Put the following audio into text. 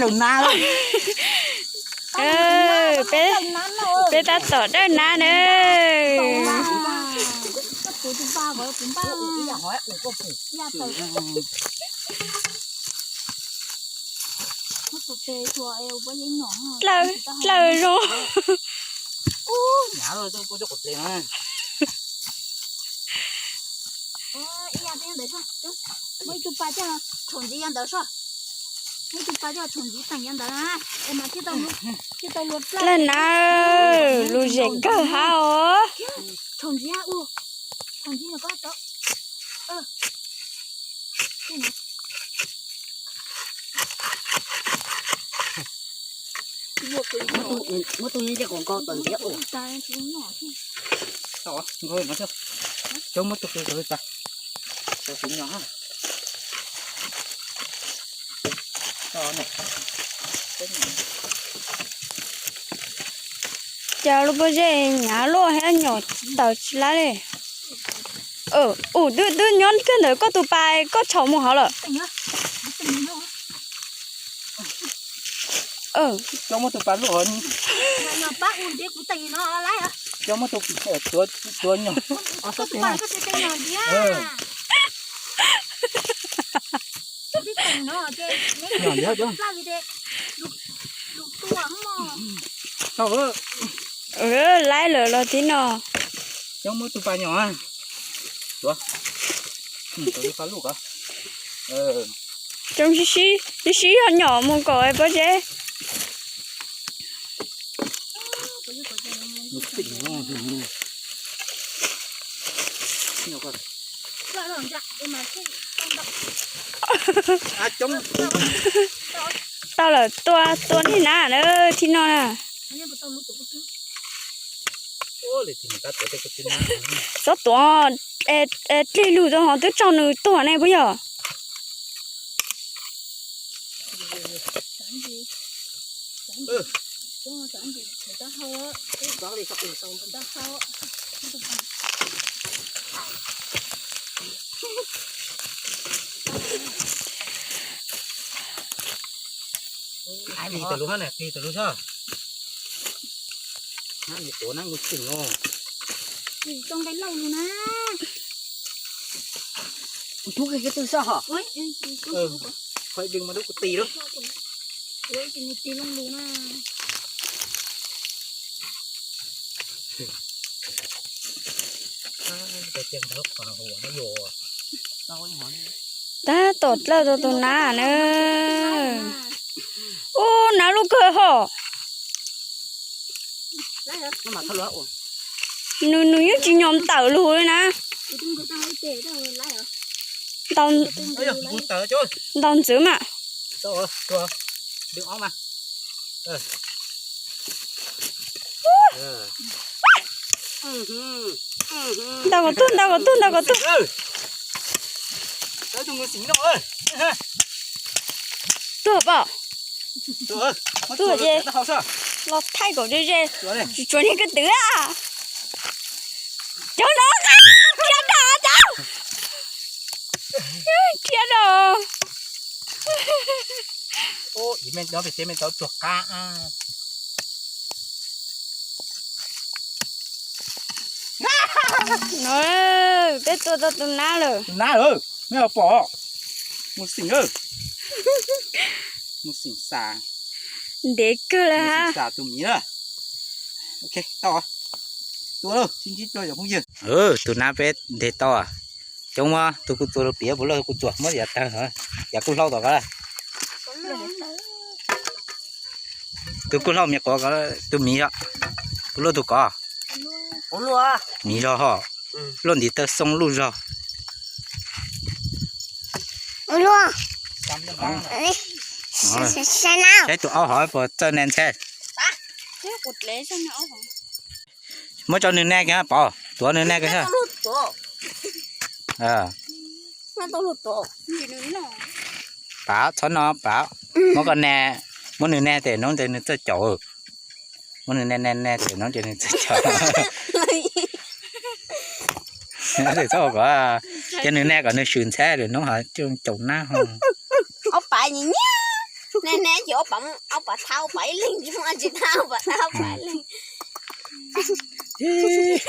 Dawb nab. Peb tab tom dawb nab na. Dlawg zoo. Dlawg na, lus zem kawg hab os. Muab tug ncej koom nkaus tom ntiav ua. Coob muab tug qw rau tas, rau tiv nyog. Cas lub pob zeb hnyav luaj thiab nyom tawm tsis lab li. Ub, twb twb nyob kiag ntawm koj tus pas, koj tshau mus hov lawm. Coob muab tus pas luaj. Coob muab tus tuav nyog. Nyom liab. Laib lawm los tib no. Coob muab tus pas nyom. Tuav. Coob sib sib, sib sib ho nyom mus kom pob zeb. Tau lawm, tua tua niag nab na, tib no na. Txhob tuav, dlig lug rau hov twb tsaug nws tuag ne puas yog? Tig tas lub hab na, tig tas lub xwb. Hab nws tuav nab nqus tseem os. Tsis tau nqe lauj lug na. Kuv tub kis twg soj hom. Qhov dwg mas dub kuv tis lub. Tis loo lug na. Tab tom dlawb tau tus nab na. Ub, nab lub kawg hom. Nws, nws yeej tsis nyom tawm lug li na. Ntaus ntxwv mas. Ntaus kom tuag, ntaus kom tuag, ntaus kom tuag. Tuag pom. Tuag ces los thaij kom ze ze. Tsis tsuav niag koj twv a. Cov no, rhiav dog, cov rhiav dog. No, peb tua tau tus nab lawm. Tus nab lawm, nej pom. Mus xeem, mus xeem xas. Ntev kawg lawm. Mus xeem xas tus miv na. Ok, tau. Tua lauj, sib ntsib dua yom phooj ywg. Tus nab peb ntes tau. Coob, muab tus kuj txuas lug piav puas luaj, kuj txuas muab yav tawg, yav kuj hlaub tom ko. Tus kuj hlaub miv quav ko, tus miv yog, puas luaj tus ko. Miv zog ho, luaj ntiv taw xoo luj zog. Saib tus aub hov puas txawj ne ntxhe. Muab rau nws ne kiag pov, tuav nws ne kiag. Pav, txhob no pav. Muab koj ne, muab nws ne tes noob ces nws txawj caum. Muab nws ne ne ne tes noob ces nws txawj caum. Txhob kom, cia nws ne kom nws swm ntxhe lwm hnub ho caum nab ho. Ob pav nyiam nyiam. Nej, nej yuav ob pam, ob pam thab ob pam ib leeg, tsis muaj tsis thab ob pam thab ob pam ib leeg.